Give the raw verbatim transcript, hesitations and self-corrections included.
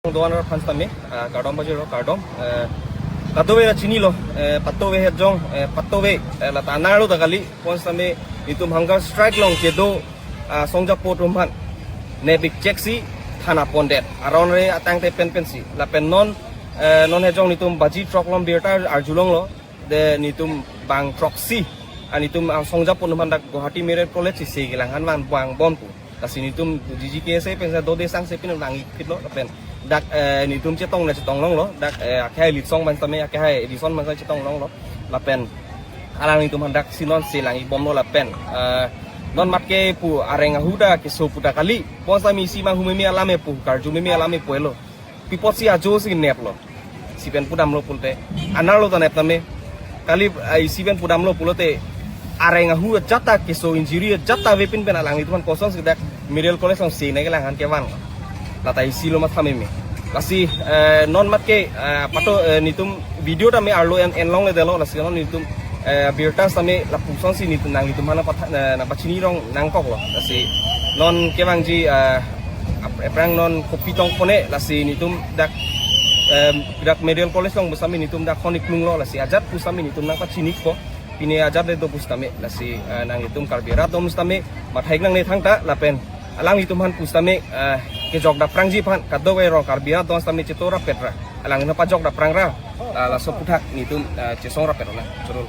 Doan ra aphan sitame, ah, kardom pajirlo, kardom. Eh, kadokave ta chinilo, eh, patove hejong, eh, patove, eh, lata anerlo ta kali, pon sitame itum hunger strike along kedo, ah, songjapo atum aphan nepik cheksi thana pondet. Aron re atangte penpensi. Lapen non, eh, non hejong nitum baji throk lom birta arjulonglo. De nitum bang throksi. Ah, nitum, ah, songjapo atum aphan dak Guwahati Merit College si se kelang aphan vangbom pu. Lasi nitum G G K S A pensi dode sangse pin nang-ikphitlo lapen dak, eh, nitum chetong na chetong longlo, dak, eh, akhai Litsong aphan sitame, akhai Edison aphan sitame chetong longlo lapen alanglitum aphan dak si non se lang-ikbomlo lapen, eh, non mat ke pu areng ahu ta keso pu ta kali, pon sitame isi manghu meme alam e pu, karju meme alam e pu elo. Pi apotsi ajo si neplo. Isi pen pudamlo pulote, anerlo ta nep tame. Kali, ah, isi pen pudamlo pulote, areng ahu ajat ta keso injury ajat ta avepin pen alanglitum aphan kosonsi dak Merit College along se nangkelang aphan kevan. Lata isi lo matha meme. Lasi, eh, non mat ke, eh, pato, eh, nitum video tame arlo en, en longledetlo, lasi non nitum, eh, birta sitame lapuson si nitum nanglitum aphan nangpatha-, eh, nangpachini rong nangkoklo. Lasi non kevangji, eh, ap-, aphrang non kopi tong pone, lasi nitum dak, em, dak Merit College along pu sitame nitum dak honi klunglo, lasi ajat pu sitame nitum nangpachiniko, pine ajat le do pu sitame, lasi, eh, nanglitum Karbi arat atum sitame matha-ik nangne thangta lapen alanglitum aphan pu sitame, eh, kejok daprangji aphan, kadokave rong Karbi arat atum sitame cheto rapet ra, alang nangpajok daprang ra, la, laso aphuthak nitum, eh, chesong rapet na, chorol.